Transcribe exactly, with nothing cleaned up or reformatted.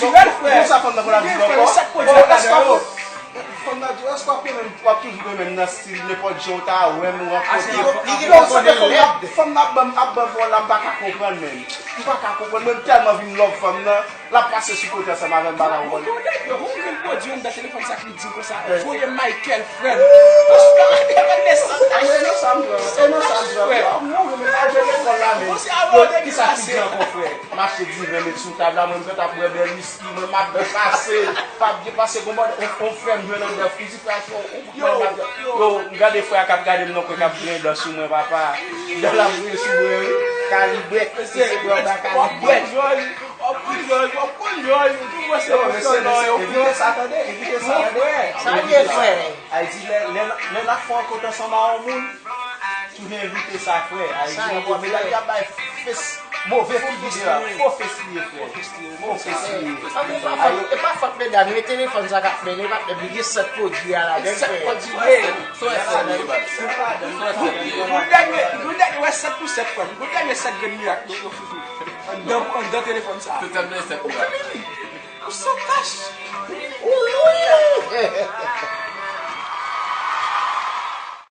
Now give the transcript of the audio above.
natirèl, frè. Konsa fanm nan konn ap di ankò. Sèt pwodui la ladan yo. Fanm nan di, èske w ap renmen m, w ap toujou renmen m nan stil nenpòt jan w ta wè m, ou rankontre m. Yo, se te fanm nan, fanm nan ap ban m, ap ban m pawòl la, m pa ka konprann menm. M pa ka konprann, mwen m tèlman vin love fanm nan, l ap pase sou kote ansanm avè m, m pa ka konprann. Yon grenn pwodui anndan telefòn sa ki di konsa, voye Michael, frè m. Ou pa ka desann la. E nan sa m pran, e nan sa m pran. Frè. Yo, mwen renmen al jwe lekòl la menm. Yo, kisa ki di ankò, frè? M achte diven, met sou tab la, mwen m gentan ap bwè bèl wiski, mwen m ap byen pase, m ap byen pase, gon mòd, on, on frè m jwenn anndan fizi, frè a fè on bout mwen m ap, yo, m gade frè a k ap gade m nan kwen k ap griyen dan sou mwen, papa. Dan l ap griyen sou mwen, wi. Kalibrèt, mesye, w ap pran jòj, w ap pran jòj, w ap pran jòj, ou tou wè se pou sòlò yo, evite sa, tande, evite sa, tande. Sa vle, frè. Ayiti, lè, lè, lè n ap fè rankont ansanm a yon moun, toujou evite sa, frè. Ayiti, nan bò medam, y ap bay fes, move figi de la. Fo fes li ye, frè. Fo fes li ye. Sa vle pa fòt, e pa fòt medam, e telefòn sa k ap mennen, pa t li gen sèt pwodui a ladan l, frè. Sèt pwodui, wi. Sou wè sèt li ye, baz. Sou wè sèt li ye. Gon dènye, gon dènye, wè sèt pou sèt, frè. Gon dènye sèt grenn mirak yo, yo fout. Anndan, anndan telefòn sa. Tout sa nan sèt mirak. Ou san tach.